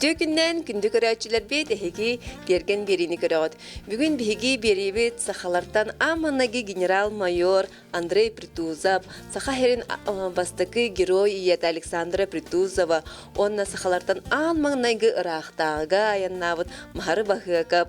Үтүө күннэн күндү көрөөччүлэрбит эһиги тиэргэн биэриини көрөҕүт. Бүгүн биһиги биэриибит сахалартан аан генерал-майор Андрей Притузов, Саха сирин бастакы герой ийэтэ Александра Притузова уонна сахалартан аан маҥнайгы ыраахтааҕыга айаннаабыт Маһары Баһыакап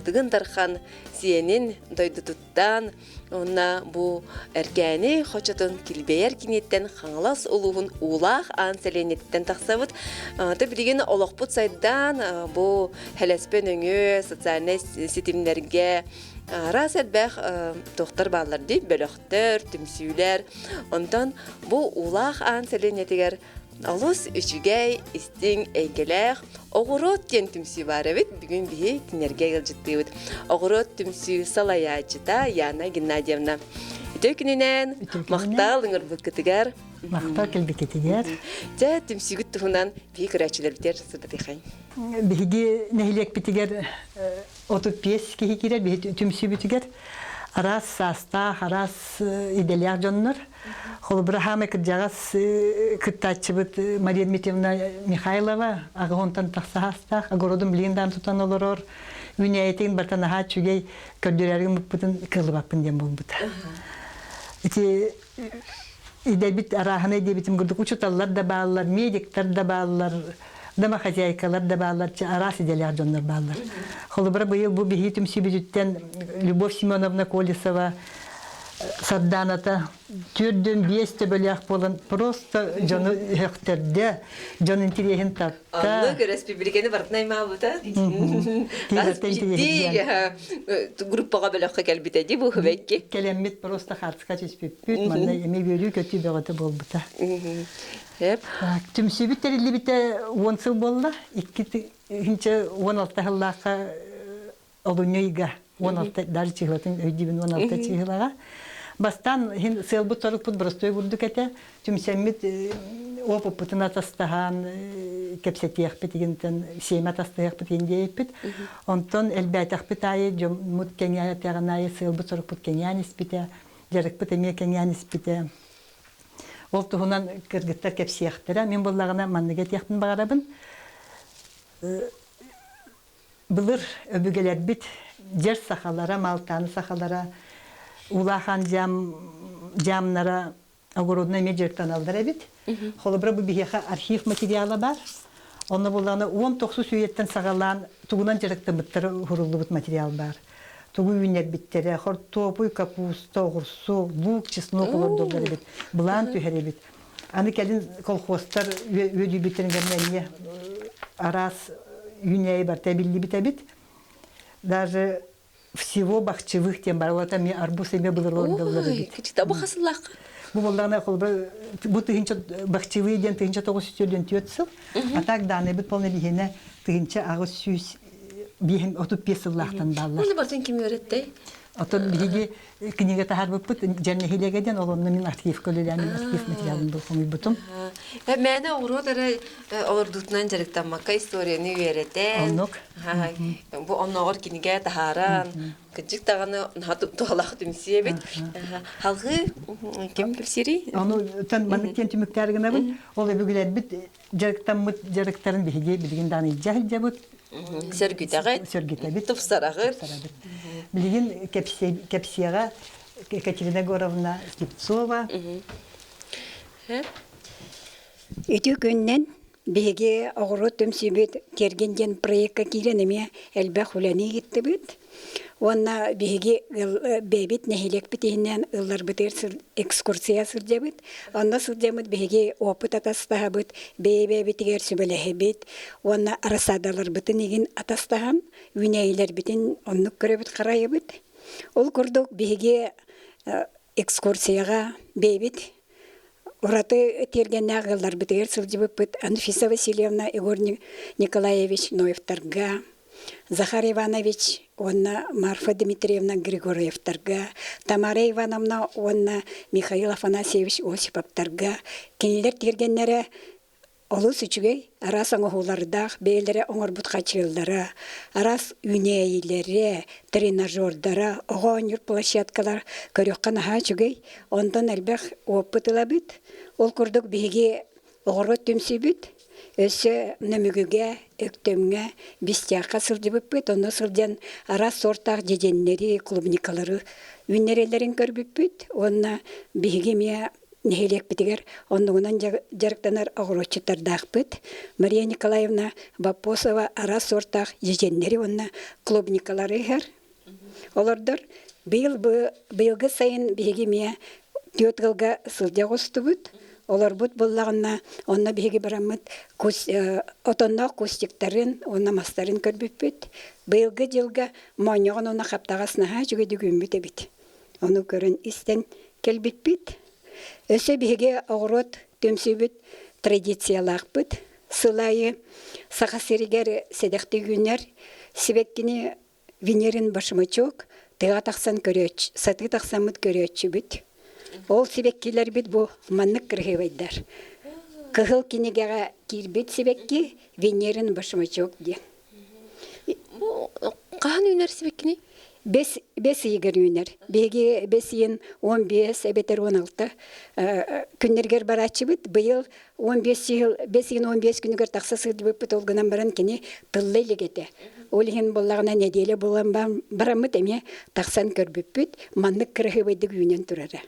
Тыгын Дархан сиэнин дойдутуттан Уонна бу Эркээни хочотун килбэйэр киниттэн Хаҥалас улууһун Уулаах Аан сэлиэнньэтиттэн тахсабыт. Ты билигин олохпут сайдан бу һэлэспэ нөҥүө социальнай ситимнэргэ араас элбэх туохтар бааллар дии бөлөхтөр, түмсүүлэр. Онтон бу Уулаах Аан сэлиэнньэтигэр Олус үчүгэй, истиҥ, эйгэлээх Оҕуруот диэн түмсүү баар эбит. Бүгүн биһи кинилэргэ ыалдьыттыыбыт. Оҕуруот түмсүү салайааччыта Яна Геннадьевна. Үтүө күнүнэн, махтал ыҥырбыккытыгар. Махтал кэлбиккитигэр. Дьэ, түмсүүгүт туһунан биһи көрөөччүлэрбитигэр сырдатыахайын. Биһиги нэһилиэкпитигэр 35 киһи киирэр, биһи түмсүүбүтүгэр араас саастаах, араас идэлээх дьоннор. Холобура, хаамай кырдьаҕас кыттааччыбыт Мария Дмитриевна Михайлова аҕыһонтон тахса саастаах, огородун билигин даан тутан олорор, үүнээйитин барыта наһаа үчүгэй көрдөрөргүн буппутун кыаллыбаппын диэн буолбута. Ити идэбит арааһынай диэбитим курдук учууталлар да бааллар, медиктар да бааллар, домохозяйкалар да бааллар, араас идэлээх дьоннор бааллар. Холобура, быйыл бу биһиги түмсүүбүтүттэн Любовь Семеновна Колесова Сардааната түөрдүн биэс төбөлөөх буолан просто дьону өһөхтөрдө, дьон интириэһин тартта. Оннук өрөспүүбүлүкэни барытын аймаабыта. Группаҕа бөлөххө кэлбитэ дии бу хүбэкки. Кэлэммит просто хаартыска түспүппүт, манна эми үөрүү-көтүү бөҕөтө буолбута. Түмсүүбүт тэриллибитэ 10 сыл буолла. 2016 сыллаахха олунньу ыйга 16 даже чыһылатын өйдүүбүн 16 чыһылаҕа. Бастаан иһин сыалбыт-сорукпут боростуой курдук этэ. Түмсэммит опыппытын атастаһан кэпсэтиэхпит игинтэн сиэмэ атастаһыахпыт иһин диэбиппит. Онтон элбээтэхпит аайы дьоммут кэҥээтэҕин аайы сыалбыт-сорукпут кэҥээн испитэ, дьарыкпыт эмиэ кэҥээн испитэ. Ол туһунан кыргыттар кэпсиэхтэрэ. Мин буоллаҕына манныгы этиэхпин баҕарабын. Былыр өбүгэлэрбит дьэр сахалара, Малтааны сахалара, Улахан дьаам, дьаамнара огородунай эмиэ дьарыктаналлар эбит. Холобура, бу биһиэхэ архив материала баар. Онно буллаҕына 19 үйэттэн саҕалаан тугунан дьарыктаммыттара уһуруллубут материал баар. Тугу үүннэрбиттэрэ, хортуопуй, капуста, оҕурсу, луук, чеснок олордоллор эбит, былаан түһэр эбит. Аны кэлин колхозтар үөдүйбүттэрин кэннэ эмиэ араас үүнээйи барыта биллибит эбит. Даже всего бахчевых диэн бар, вот эмиэ арбуз эмиэ былыр олордоллор эбит. Бу хасыллаахха? Бу буоллаҕына холобура бу тыһыынча бахчевые диэн 1904 сыл, а так даанайбыт полный биһиэнэ 1800 биэһин 35 сыллаахтан бааллар. Оны бартын ким үөрэттэй? Оттон биһиги кинигэ таһаарбыппыт дьэн нэһилиэгэ диэн ол онно мин архивка үлэлээн архив материалын хомуйбутум. Мээнэ оҕуруот эрэ олордуутунан дьарыктаммакка историяны үөрэтэн Оннук. Бу оннооҕор кинигэ таһааран кырдьык даҕаны наһаа туһалаах түмсүү эбит. Халҕыы ким кэпсиирий? Ону маннык диэн түмүктээр гынабын. Ол өбүгэлэрбит дьарыктаммыт дьарыктарын биһиги билигин даҕаны илдьэ сылдьабыт. Сөргүтэҕит. Сөргүтэбит. Тупсараҕыт. Билигин кэпсиэҕэ Екатерина Егоровна Слепцова. Үтүө күннэн биһиги оҕуруот түмсүүбүт Тиэргэн диэн проекка киирэн эмиэ элбэх үлэни ыыттыбыт. Уонна биһиги бэйэбит нэһилиэкпит иһинэн ылларбытыгар экскурсия сылдьабыт. Онно сылдьаммыт биһиги опыт атастаһабыт, бэйэ-бэйэбитигэр сүбэлэһэбит уонна рассадаларбытын игин атастаһан, үүнээйилэрбитин оннук көрөбүт харайабыт. Ол курдук биһиги экскурсияҕа бэйэбит ураты тиэргэннээх ыалларбытыгар сылдьыбыппыт Анфиса Васильевна, Егор Николаевич Ноевтарга, Захар Иванович уонна Марфа Дмитриевна Григорьевтарга, Тамара Ивановна уонна Михаил Афанасьевич Осиповтарга кинилэр тиэргэннэрэ олус үчүгэй, араас оҥоһуулардаах, бэйэлэрэ оҥорбут хачыаллара, араас үүнээйилэрэ, тренажердара, оҕо оонньуур площадкалар көрүөххэ наһаа үчүгэй. Онтон элбэх опыт ылабыт. Ол курдук биһиги оҕоруот түмсүүбүт. Өссө Нөмүгүгэ, Өктөмҥө, Бистээххэ сылдьыбыппыт. Онно сылдьан араас суортаах дьэдьэннэри, клубникалары үүннэрэллэрин көрбүппүт. Уонна биһиги эмиэ нэһилиэкпитигэр оннугунан дьарыктанар оҕуруотчуттардаахпыт. Мария Николаевна Боппосова араас суортаах дьэдьэннэри уонна клубникалары ыһар. Олордор быйыл быйылгы сайын биһиги эмиэ түөрт ыалга сылдьа оҕустубут. Олорбут буоллаҕына, онно биһиги бараммыт отонноох кустиктарын уонна мастарын көрбүппүт. Быйылгы дьылга моонньоҕон уонна хаптаҕас наһаа үчүгэйдик үүммүт эбит. Ону көрөн истэн кэлбиппит. Өссө биһиги оҕуруот түмсүүбүт традициялаахпыт. Сыл аайы Саха сиригэр сэдэхтик үүнэр сибэккини Венерин башмачок тыаҕа тахсан көрөөччү, сатыы тахсаммыт көрөөччүбүт. Ол сибэккилэрбит бу маннык кырыһыабайдар. Кыһыл кинигэҕэ киирбит сибэкки Венерин башмачок диэн. Бу хаһан үүнэр сибэккини? Бэс, бэс ыйыгар үүнэр. Биһиги бэс ыйын 15 эбэтэр 16 күннэригэр барааччыбыт. Быйыл 15 сыл, бэс ыйын 15 күнүгэр тахса сылдьыбыппыт ол гынан баран кини тылла илик этэ. Ол иһин буоллаҕына нэдиэлэ буолан бараммыт эмиэ тахсан көрбүппүт. Маннык кыраһыабайдык үүнэн турара.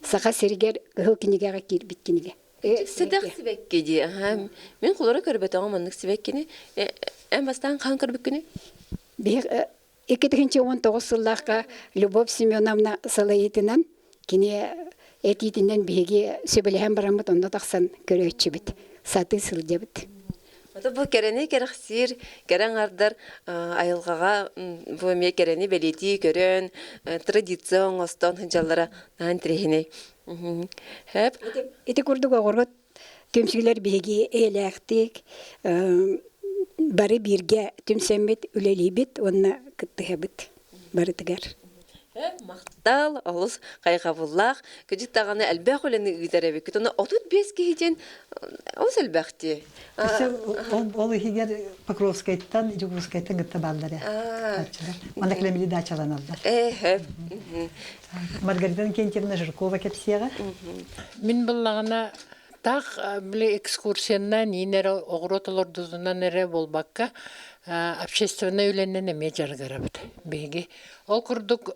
Саха сиригэр кыһыл кинигэҕэ киирбит кинигэ. Сэдэх сибэкки дии. Аха. Мин холоро көрбөтөҕүм маннык сибэккини. Эн бастаан хаһан көрбүккүнүй? 2019 сыллаахха Любовь Семеновна салайыытынан кини этиитинэн биһиги сөбүлэһэн бараммыт онно тахсан көрөөччүбүт, сатыы сылдьабыт. Ото бу кэрэни кэрэхсиир, кэрэ аҥардар айылҕаҕа бу эмиэ кэрэни бэлиэтии көрөн, традиция оҥостон сылдьаллара наһаа интэриэһинэй. Хэп. Ити курдук оҕуруот түмсүүлэр биһиги эйэлээхтик бары бииргэ түмсэммит үлэлиибит уонна кыттыһабыт барытыгар. Махтал, олус хайҕабыллаах, кыдьык даҕаны элбэх үлэни ыытар эбиккит. Ону 35 киһи диэн олус элбэх дии. Өссө ол иһигэр Покровскайтан, Дьокуускайтан кытта бааллар ээ. Манна кэлэмили даачаланаллар. Маргарита Иннокентьевна Жиркова кэпсиэҕэ. Мин буллаҕына таах били экскурсиянан иин эрэ оҕуруот олордутунан эрэ буолбакка общественнай үлэнэн эмиэ дьарыгырабыт биһиги. Ол курдук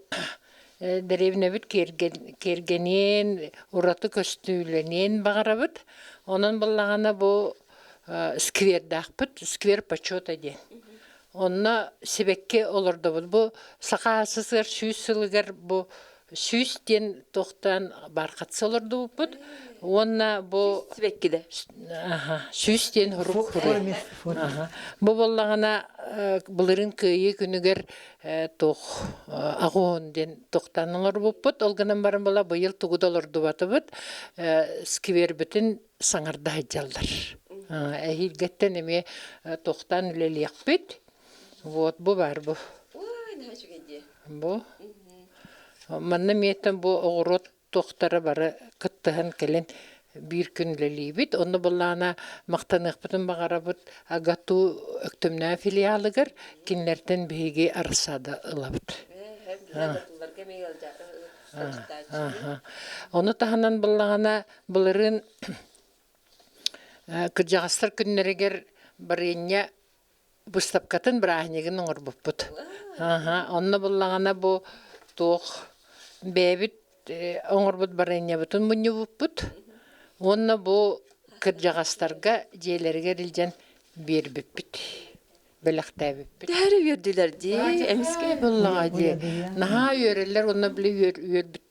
дэриэбинэбит киэргэниэн, ураты көстүүлэниэн баҕарабыт. Онон буллаҕына бу сквердаахпыт, сквер почета диэн. Онно сибэкки олордобут. Бу Саха СССР 100 сылыгар бу 100 диэн туохтаан бархатсы олордубуппут. Уонна бу Сибэккидэ. 100 диэн хурук хуруй. Бу боллаҕына былырын кыайыы күнүгэр туох аҕуон диэн туохтаан олорбуппут. Ол гынан баран була быйыл тугу да олордубатыбыт. Сквербитин саҥарда сылдьаллар. Эһиилгэттэн эмиэ тохтоон үлэлиэхпит. Вот бу баар бу. Ой, наһаа үчүгэй дии. Бу. Манна миэттэн бу оҕуруот туохтара бары кыттыһан кэлэн биир күн үлэлиибит. Онно былаана махтаныахпытын баҕарабыт АГАТУ Өктөмнөөх филиалыгар кинилэртэн биһиги рассада ылабыт. Ону таһынан быллаҕына Былырыын кырдьаҕастар күннэригэр барыанньа быыстапкатын бырааһынньыгын оҥорбуппут. Онно буллаҕына бу туох бэйэбит оҥорбут барыанньабытын мунньубуппут уонна бу кырдьаҕастарга дьиэлэригэр илдьэн биэрбиппит. бэлэхтээбиппит. Төһө үөрдүлэр дии, эмискэ Буллаҕа дии. Наһаа үөрэллэр уонна били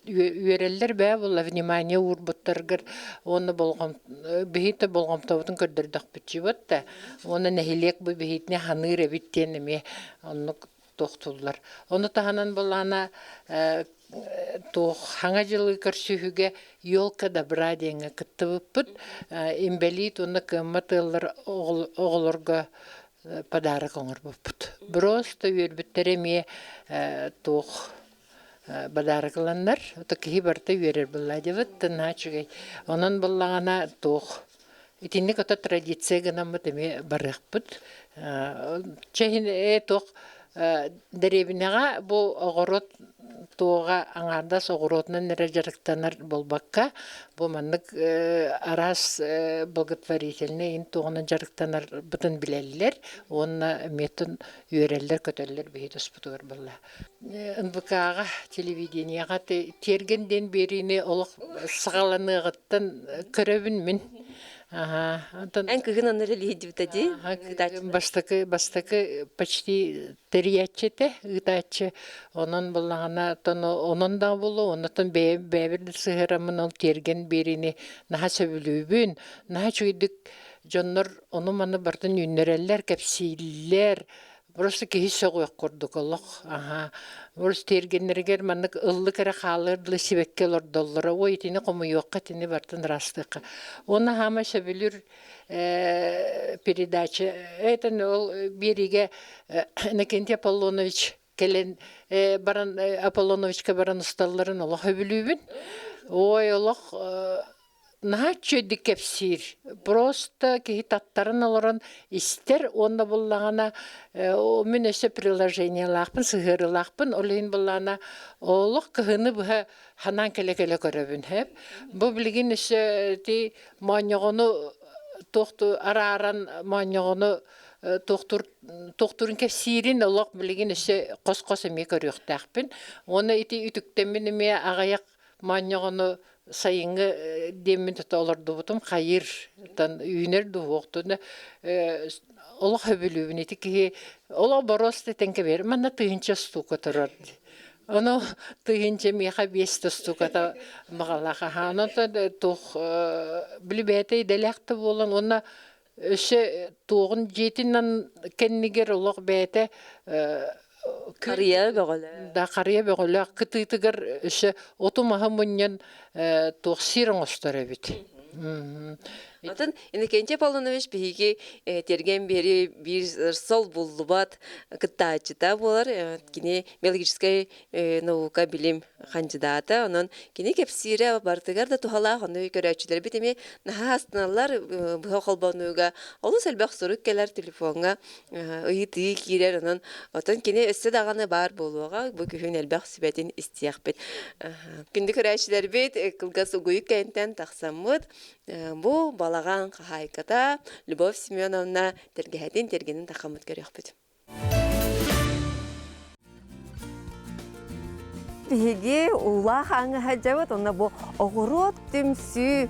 үөрэллэр бээ буолла внимание уурбуттаргар уонна болҕом биһиитэ болҕомтобутун көрдөрдөхпүт да уонна нэһилиэк бу биһиитини ханыыр эбит диэн эмиэ оннук тохтуллар. Ону таһынан булаана туох хаҥа дьылы көрсүһүүгэ елка добра диэҥҥэ кыттыбыппыт. Инбэлиит уонна кыаммат ыаллар оҕолорго подарок оҥорбуппут. Просто үөрбүттэрэ эмиэ туох подарок ыланнар, ото киһи барыта үөрэр буолла дебит, наһаа үчүгэй. Онон буллаҕына туох итинник ото традиция гынаммыт эмиэ барыахпыт. Чэһин туох Дэриэбинэҕэ бу оҕуруот туоҕа аҥаардас оҕуруотунан эрэ дьарыктанар буолбакка, бу маннык араас благотворительнай иһин туоҕунан дьарыктанарбытын билэллэр уонна эмиэтин үөрэллэр-көтөллөр биһи туспутугар буолла. НВК-ҕа, телевидениеҕа тиэргэн диэн биэриини олох саҕаланыаҕыттан көрөбүн мин. Эн кыһын онно үлэлиһидибитэ дии? Бастакы, бастакы почти тэрийээччи этэ, ыытааччы. Онон буллаҕына, онон да буолуо, оннуттан бэйэбэр да сыһыараммын ол тиэргэн биэриини наһаа сөбүлүүбүн. Наһаа үчүгэйдик дьоннор ону-маны барытын үүннэрэллэр, кэпсииллэр. Просто киһи сөҕүөх курдук олох. Аһаа. Просто тиэргэннэригэр маннык ыллык эрэ хаалыар дылы сибэкки олордоллоро. Ой, итини хомуйуохха, итини барытын ыраастыахха. Уонна хаама сөбүлүүр передача. Это ол биэриигэ Иннокентий Аполлонович кэлэн баран Аполлоновичка баран усталларын олох сөбүлүүбүн. Ой, олох наһаа үчүгэйдик кэпсиир. Просто киһи таттаран олорон истэр уонна буллаҕына мин өссө приложениелаахпын, сыһыарыылаахпын, ол иһин буллаҕына олох кыһыны быһа ханаан кэлэ-кэлэ көрөбүн һэп. Бу билигин өссө ити моонньоҕону туохту арааран моонньоҕону туохтур туохтурун кэпсиирин олох билигин өссө хос-хос эмиэ көрүөхтээхпин. Уонна ити үтүктэммин эмиэ аҕыйах Моонньоҕону сайыҥҥы диэммин тута олордубутум хайыр тан үүнэр дуһуохтун олох сөбүлүүбүн ити киһи олох боруос тэтэн кэбиһэр манна тыһыынча устуука турар ону тыһыынча миэхэ биэс да устууката баҕалаах аһаа онон туох били бэйэтэ идэлээх да буолан уонна өссө туоҕун дьиэтин кэннигэр олох бэйэтэ Харыйа бөҕөлөөх. Да харыйа бөҕөлөөх кытыытыгар өссө оту-маһы мунньан туох сир оҥостор эбит. Атын Иннокентий Аполлонович биһиги тиэргэн биэри биир сол буллубат кыттааччыта буолар. Кини биологическай наука билим хандьыдаата. Онон кини кэпсиирэ барытыгар да туһалаах, ону көрөөччүлэрбит эмиэ наһаа астыналлар быһа холбонууга олус элбэх сурук кэлэр телефоҥҥа ыйытыы киирэр. Онон отон кини өссө даҕаны баар буолуоҕа, бу күһүн элбэх сүбэтин истиэхпит. Күндү көрөөччүлэрбит, кылгас угуйук кэнтэн тахсаммыт бу балаҕан хаһаайката Любовь Семеновна тэлгэһэтин тергенин тахаммыт көрүөхпүт. Биһиги уулаах ааҥҥа сылдьабыт, онно бу оҕуруот түмсүү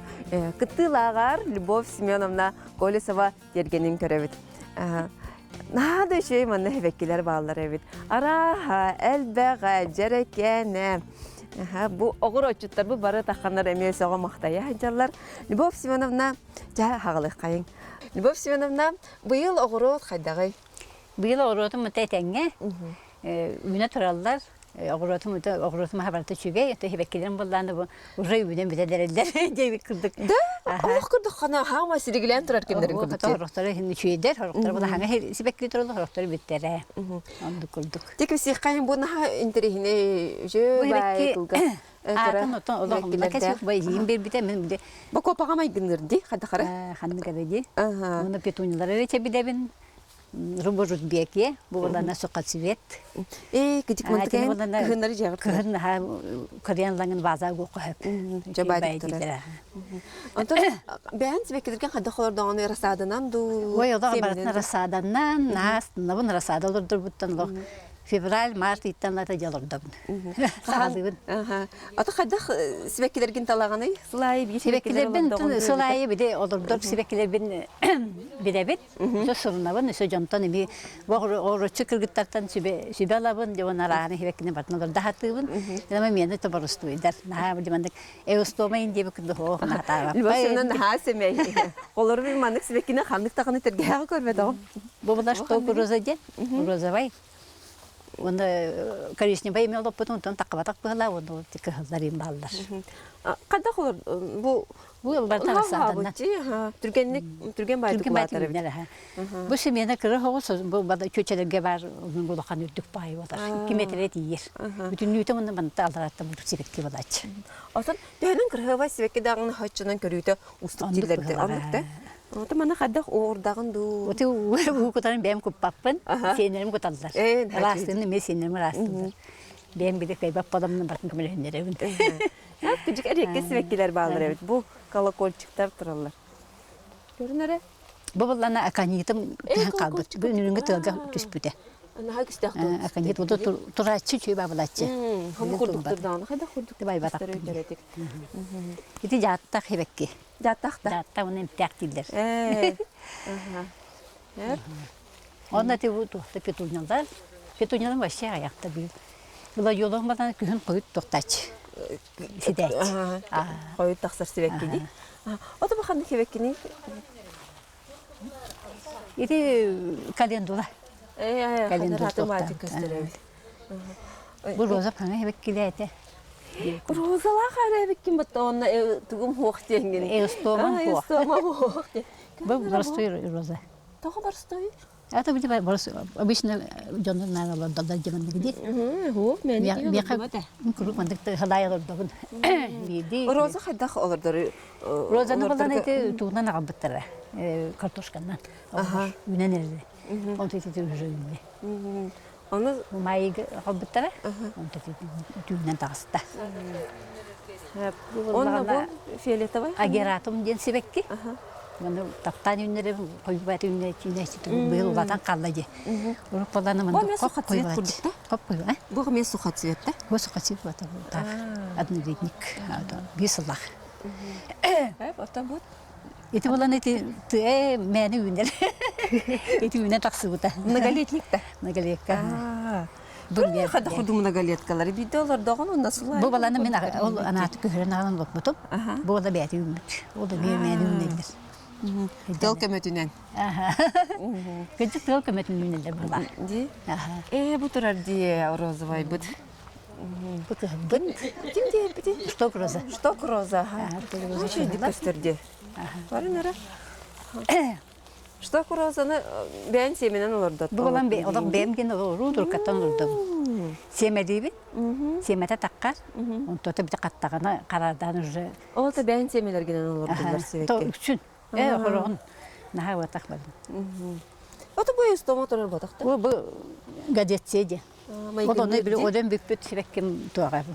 кыттыылааҕар Любовь Семеновна Колесова тиэргэнин көрөбүт. Наһаа да үчүгэй манна эбэккилэр бааллар эбит. Арааһа, элбэҕэ, дьэрэкээнэ. Бу оҕуруотчуттар бу бары тахханнар эмиэ сөҕө махтайа сылдьаллар. Любовь Семеновна, дьэ хаҕылыаххайыҥ. Любовь Семеновна, быйыл оҕуруот хайдаҕый? Быйыл оҕуруотум ыта этэҥҥэ үүнэ тураллар. Оҕуруотум ыта оҕуруотум аһа барыта үчүгэй. Ото сибэккилэрим буоллаана бу уже үүнэн бүтэн эрэллэр диэбит курдук. Да, олох курдук хана хаама сиригилээн турар кэмнэрин курдук. Хорохторо иһин үчүгэйдэр, хорохторо булаһаҥа сибэкки тураллар, хорохторо бүттэрэ. Оннук курдук. Тик сиххайын бу наһаа интэриэһинэй үчүгэй баай кылга. Аатын отон олох онно кэсик бу илиим биэрбитэ мин били Бу копаҕа майгынныр ди хадахара. Ханнык эрэ ди. Уну петунилары эрэ чэбидэбин. Рубожутбекия, бу булана сухоцвет. Э, китик мантыкайын кыһыннары жаҕыр. Кыһын наһаа кырыан лаңын ваза гуохо хөп. Жабай турар. Онтон бэйэн сибэккилерген хайдах олордоҕуну рассаданан дуу? Ой, олох барытын рассаданан, наас, набын рассада олордорбуттан олох февраль, март ыйтан лата дьолордобун. Саҕалыыбын. Ата хайдах сибэккилэргин талаҕаный? Сылаайы биир сибэккилэрбин сылаайы биде олордор сибэккилэрбин билэбит. Өссө сурунабын, өссө дьонтон эми оҕуруччу кыргыттартан сүбэ сүбэ ылабын, дьон арааны сибэккини бартын олордо хатыыбын. Дема миэнэ тоборустуйдар. Наһаа димандык эустома индиэби кырдыһоо наһатаабаппай. Любовь наһаа сэмэй. Олору бир маннык сибэккини ханнык таханы тергеһэҕэ көрбөтөҕүм. Бу была что роза диэн, розовай. Уонна коричневай эми олоппутун онтон таххабатах быһалаа уонна кыһыллар им бааллар. Хайдах олор бу Бу барыта рассаданна. Түргэнник түргэн баайдык улаатар эбит. Бу семена кыра оҕус бу бада чүөчэлэргэ баар улахан үрдүк баай болар. 2 метрге тиийэр. Бүтүннүүтэ мунна манта аларатта бурдук сибэкки болааччы. Отон төһөнөн кырһыабай сибэкки даҕаны хоччонон көрүүтэ устук дииллэрде. Оннук да? Ото маны хайдах уурдаҕын дуу? Ути уу кутарын бэйэм куппаппын, сиэннэрим куталлар. Ээ, Ыраастыын эмиэ сиэннэрим ыраастыыллар. Бэйэм били кыайбат буоламмын бартын көмөлөһүннэрэбин. Кыдьык эриэккэ сибэккилэр бааллар эбит. Бу колокольчиктар тураллар. Көрүн эрэ. Бу буллана аконитым түһэн хаалбыт. Бу үнүрүҥҥү тыалга түспүтэ. Наһаа күстээх Аконит бу турааччы үчүгэй баабылааччы. Хому курдуктурдаҕына хайдах курдук Байбатах. Ити дьааттах хибэкки. Дьааттах да. Дьааттах уонна эмтээх дииллэр. Ээ. Онно ити бу туохта петунялар. Петунялар вообще аҕыйахта быыл. Гладиолуһум батан күһүн хойут туохтааччы. Ситээччи. Хойут тахсар сибэккини. Ото бу ханнык сибэккини? Ити календула. Ээ, Календула ханна туохтаах. көстөр эбит. Бу роза хаҥа сибэккилээтэ. Розалаах эрэ эбиккин батта онно тугум хуох диэҥҥин. Эустомам хуох. Эустомам хуох диэн. Бу простой роза. Тоҕо боростой? Это обычно дьоннор наада олордоллор дьэмэнник ди. Хуох мэник Миэхэ куруук маннык халай олордобун. Биирдии. Роза хайдах олордор? Розаны балан эти тугунан аҕалбыттара. Картошканан. Үүнэн эрэрэ. Онто ити уже үүннэ. Ону Майыгы аҕалбыттара. Онто түүнэн таҕыста. Онно бу фиолетовай? Агератум диэн сибэкки. Маны таптаан үүннэребин, хойбат үүннээччи быйыл улаатан хаалла дии. Урут баланы Бу маннык эмиэ хоп сухоцвет хойбааччы. курдук да? Хоп хойба. Бу эмиэ сухоцвет да? Бу сухоцвет вот так. Однолетник. Биир сыллаах. Оттон бу Ити булан ити тыа мээнэ үүнэр. Ити үүнэн тахсыбыта. Многолетник да? Многолетка. Бу хайдах курдук многолеткалары биирдэ олордоҕун онно сылай. Бу баланы мин ол анааты көһөрөн аҕалан олорбутум. Бу ола бэйэтэ үүммүт. Ол да биир мээнэ үүнэллэр. Тыл көмөтүнэн. Кырдьык тыл көмөтүнэн үүнэллэр буолла. Ди. Ээ бу турар дии розовай быт. Бу кыһылбыт. Ким диэбити? Шток роза. Шток роза. Үчүгэй көстөр дии. Барын эрэ. Шток розаны бэйэн сиэмэнэн олордот. Бу балан олох бэйэм гин олоруу туркаттан олордобун. Сиэмэлиибин. Сиэмэтэ таххар. Онтото бити хаттаҕына хараардаан уже. Ол та бэйэн сиэмэлэргинэн олордуллар сибэкки. Үксүн. Э хороҕун наһаа уотах бардым. Ото бу эстома турар ботахта. Бу бу гадетсе диэн. Ол ону били оден бүппүт сибэкким туоҕа бу.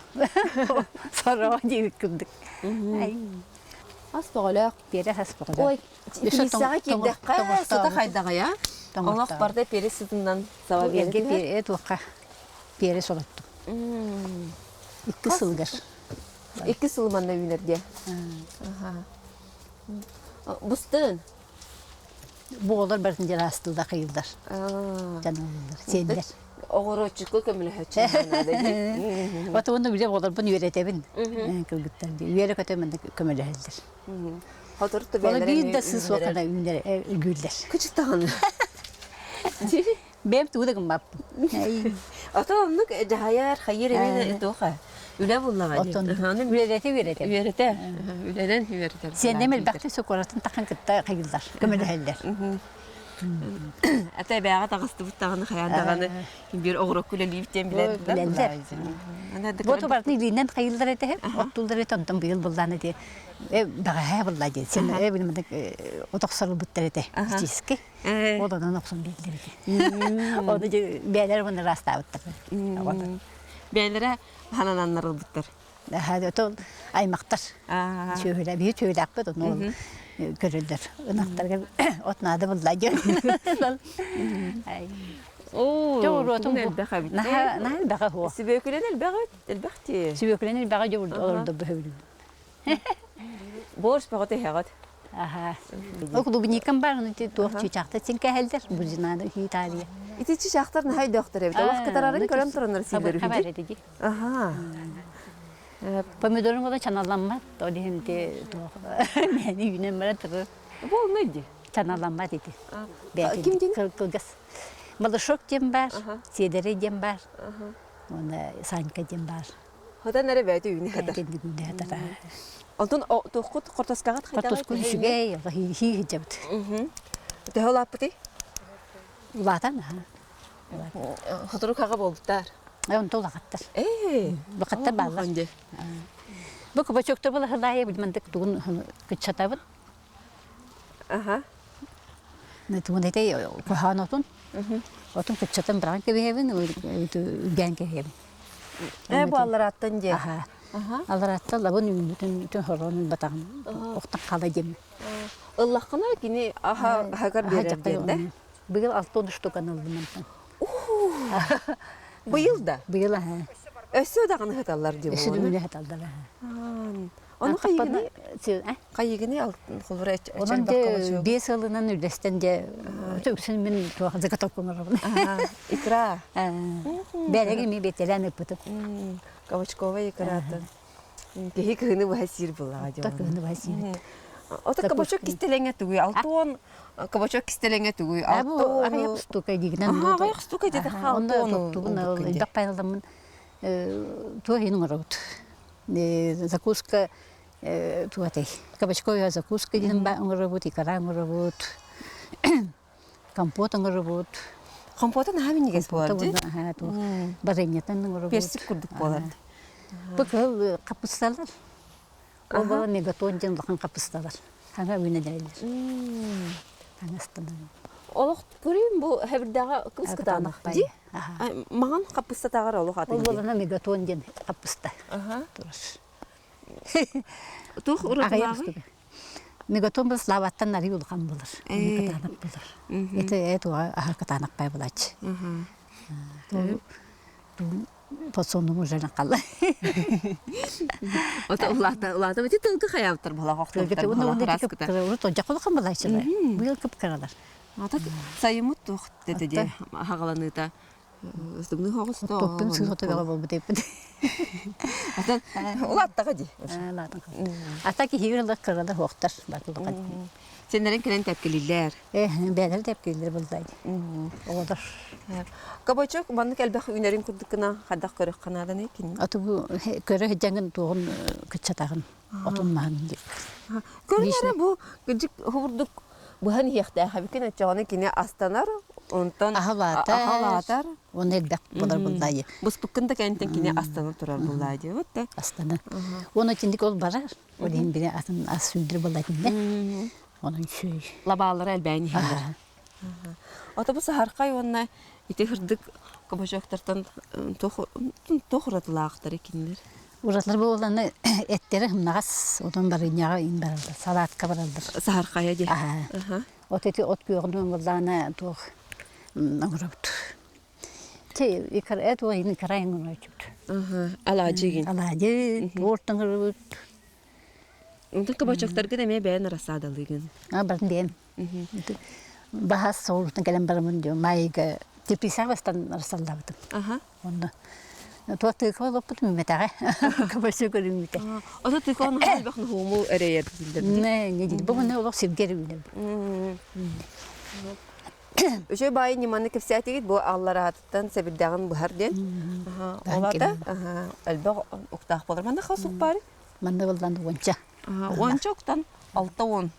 Сороҕо диэбит курдук. Ас бөҕөлөөх. Пиэрэ ас бөҕөлөөх. Ой, пилиссэҕэ киирдэххэ сыта хайдаҕайа? Олох барда пиэрэ сытынан саба биэрдилэр. Туохха пиэрэ солоттум. Икки сылгар. Икки сыл манна үүнэргэ. Бустын. Буолар барытын дьараастылда кыйылдар. Жаныллар, сиэннэр. Оҕороччукка көмөлөһөччү наада дии. Вот уонна үлэ оҕолорбун үөрэтэбин. Кыргыттар үөрэ көтө манна көмөлөһөллөр. Хотурту Ола биир да сыс суохана үүнэр үргүүллэр. Кычытаҕын. Бэйэм тугу да гыммаппын. Ото оннук дьаһайар, хайыр эмиэ туоха. Үлэ буллаҕа дии. Оттон үөрэтэ үөрэтэ. Үөрэтэ. Үлэнэн үөрэтэр. Сиэннэм элбэхтик сокуоратын тахан кытта хайыллар, көмөлөһөллөр. Ата эбээҕэ таҕыстыбыт даҕаны хайаан даҕаны биир оҕурокку үлэлиибит диэн билэр билэллэр. Бу барытын илиинэн хайыллар этэ, оттууллар этэ, онтон быйыл буллаан эти бэҕэһээ булла диэн. Сен э билимдик отохсорулбуттар этэ. Чиски. Ол онон охсон биэрдилэр ити. Ону бээлэр уонна ыраастаабыттар. Бээлэрэ ханананнар ылбыттар. Отол аймактар. Сүөһүлэ биһи сүөһүлээхпит ону ол көрөллөр. Ынахтарга от наада булла диэн. Оо, Дьоҕуруотум элбэх эбит. Наһаа наһаа элбэҕэ хуо. Сүбүөкүлэн элбэх элбэх дии. Сүбүөкүлэн элбэҕэ дьэ олордо бөһүлүм. Борщ бөҕө тэһэҕит. Аха. Ол клубникам бар, ну туох чычаахта син кэһэлдэр, бузинада Италия. Ити чычаахтар наһаа өйдөөхтөр эбит. Олох кытарарын көрөн тураннар сиилэр үһү. Ди. Аха. Помидорун ола чаналаммат, ол иһин ити туох мэни үүнэн баран тыры. Бу онно ди. Чаналаммат ити. Ким дин? Кылгас. Малышок диэн бар, Сиэдэрэй диэн бар, уонна Санька диэн бар. Хотон эрэ бэйэтэ үүнэ сытар. Үүнэ сытар. Онтон туоххут хортоскаҕыт хайдаҕый? Хортоскун үчүгэй, хии сылдьабыт. Төһө улааппытый? Улаатан аха. Сотору хаҕа буолбуттар. Онто улахаттар. Ээ, Улахаттар бааллар. Бу кубачокта была хылаайа билмандык тугун кыччатабын. Аха. Тугун этэй куһаан отун. Отун кыччатан быраҕан кэбиһэбин, үргээн кэбиһэбин. Э бу алларааттан дьэ. Аха. Алларааттан лабын үүнүтүн бүтүн хорон батаҕын охтон хаала диэммин. Ыллаххына кини аха аһагар биэрэр диэн да? Быйыл 6 штуканы ыллым мантан. Быйыл да? Быйыл аха. Өссө даҕаны сыталлар дии Өссө да сыталлар Ону хайыгыны хайыгыны холбура Онон дьэ биэс сылынан үллэстэн дьэ үксүн мин туох заготовка оҥоробун. Икра. Бэрэги ми бетелэн ыппытым. Кабачковая икрата. Киһи кыһыны быһа сиир буллаҕа дьон. Кыһыны быһа сиир. Ото кабачок кистэлэҥэ тугуй? Алтуон кабачок кистэлэҥэ тугуй? Алтуон. Аҕыйах штука дигинэн. Аҕыйах штука деді алтуон. Элбэх пайдаламмын туох иһин оҥоробут. Закуска туатай. Кабачковая закуска диэн оҥоробут, икра оҥоробут, компот оҥоробут. Компота наһаа минньигэс буолар дии. Барынньатан оҥоробут. Персик курдук буолар. Бу кыһыл хаппысталар. Ол бала мегатон диэн улахан хаппысталар. Хаҥа үүнэлэрилэр. Хаҥастанан. Олох көрүүм бу хэбирдэҕэ кымыс кытаанах дии. Маҥан хаппыстатааҕар олох атын. Ол буолана мегатон диэн хаппыста. Турар. Туох уратылааҕый? Мегатон был Славаттан арый улахан булар. Кытаанах булар. Это это аһар кытаанах бай булааччы. Подсоннум уже қалла. Ото улаата улаата бити тылгы хаябыттар була хохтуктар була хараскыта. Жакылыкын булайчылар. Быйыл кып-кыралар. Ата сайымыт туох деді де хагаланыыта Тымныы хоҕус Топпун сыһыта бөҕө буолбут эппит. Атын улааттаҕа дии. Ата киһи ылар кыралар хуохтар батылыган. Сеннерин кэлэн тэпкилиллэр. Э, бээлэр тэпкилиллэр булдай. Оҕолор. Кабачок маннык элбэх үүнэрин курдук гына хайдах көрөх ханааданы кини. Аты бу көрө сылдьаҥын туоҕун кыччатаҕын отун маһын дип. Көрүнэрэ бу кырдьык хубурдук быһан иһиэхтээх эбикин оччоҕуна кини астанар онтон аһылаатар уонна элбэх буолар буллаайы быспыккын да кэнтэн кини астана турар буллаа диэбит да астана уонна итинник ол барар ол иһин бире атын ас сүүрдүр буллаатинне онон сүй лабаалара элбээн иһэллэр ото бу саһархай уонна ити хырдык кабачоктартан туох уратылаахтар кинилэр Уратылар буолланы эттерэ ымнаҕас, отон барынньаҕа ин бараллар, салаатка бараллар. Саһархайа дии. Аха. От эти от күөҕүнэн буоллаҕына туох оҥоробут. Те икар эт уойун икарайын оҥороччубут. Алаадьыгын. Алаадьы, торт оҥоробут. Онтон кабачоктаргын эмиэ бэйэн рассадалыыгын. А барын бэйэм. Баһас соҕуруттан кэлэн бараммын диэн майга теплицаҕа бастан рассаллаабытым. Аха. Онно туох тыыкаба олоппут мүмэтэҕэ көмөсө көрүҥмүтэ. Ото тыыкаба наһаа элбэх ноһуому эрэйэр дииллэр. Не, не диир. Бу күнэ олох сиргэр үүнэбит. Үчүгэй баайы ньыманы кэпсээтигит бу аллараатыттан сэбирдэҕин быһар диэн. Олата элбэх уктаах болар. Манна хас ук баар? Манна буллан уонча. Уонча уктан 60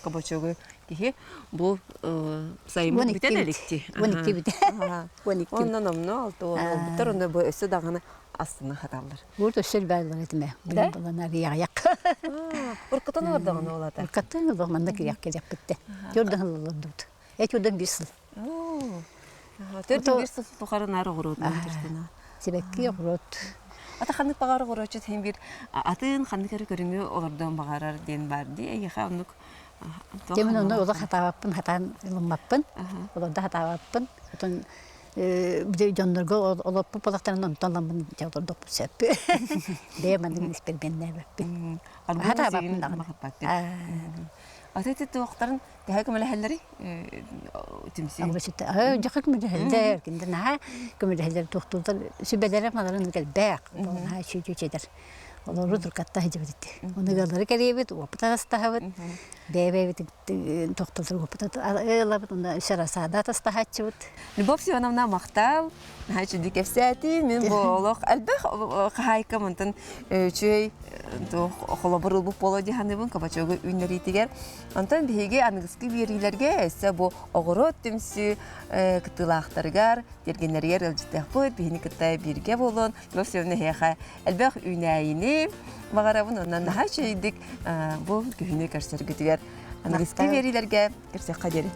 кабачогу киһи бу сайыммыт бүтэн эликти. 12 бүтэ. 12. Онно номно 60 олбуттар, онно бу өссө даҕаны астына хаталлар. Урут өссө элбээн этиме. Да? Булан арыйаҕайак. Уркатан олордаҕына олата. Уркаттан олох манна кириэх кириэхпитте. Төрдөн ылыллардыбыт. Эт үрдэн биир сыл. Төрдөн биир сыл тухары наар оҕуруотунан киртина. Сибэкки оҕуруот. Ата ханнык баҕар оҕуруотчут иһин биир атын ханнык эрэ көрүҥү олордуон баҕарар диэн баар дии. Эйиэхэ оннук Дьэ мин ону олох хатаабаппын, хатаан ылыммаппын. Олордо хатаабаппын. Отон били дьоннорго олоппут буолахтарына онтон ламмын дьэ олордохпун сөп. Бэйэм маннык испэрбэннээбэппин. Хатаабаппын даҕаны. Аты ити туохтарын төһө көмөлөһөллөрүй? Түмсүү. Дьахы көмөлөһөллөр, кинилэр наһаа көмөлөһөллөр туохтууллар сүбэлэрэ маларын элбэх, наһаа үчүгэй Олору туркатта сылдьыбыт ити. Оны ыаллары кэриэбит, уопут атастаһабыт, бэйэ-бэйэбит тохтоллор уопут ылабыт, уонна үс арасаада атастаһааччыбыт. Любовь Ивановна махтал, наһаа үчүгэй кэпсээтии. Мин бу олох элбэх хаһаайка мантан үчүгэй холобур ылбыт буолуо дии саныыбын кабачогу үүннэриитигэр. Онтон биһиги аныгыскы биэриилэргэ өссө бу оҕуруот түмсүү кыттыылаахтарыгар, тиэргэннэригэр ыалдьыттыахпыт, биһини кытта бииргэ буолун. Любовь Семеновна эһиэхэ элбэх үүнээйини баҕарабын уонна наһаа үчүгэйдик бу күһүнү көрсөргүтүгэр. Аныгыскы биэриилэргэ көрсөххө диэри.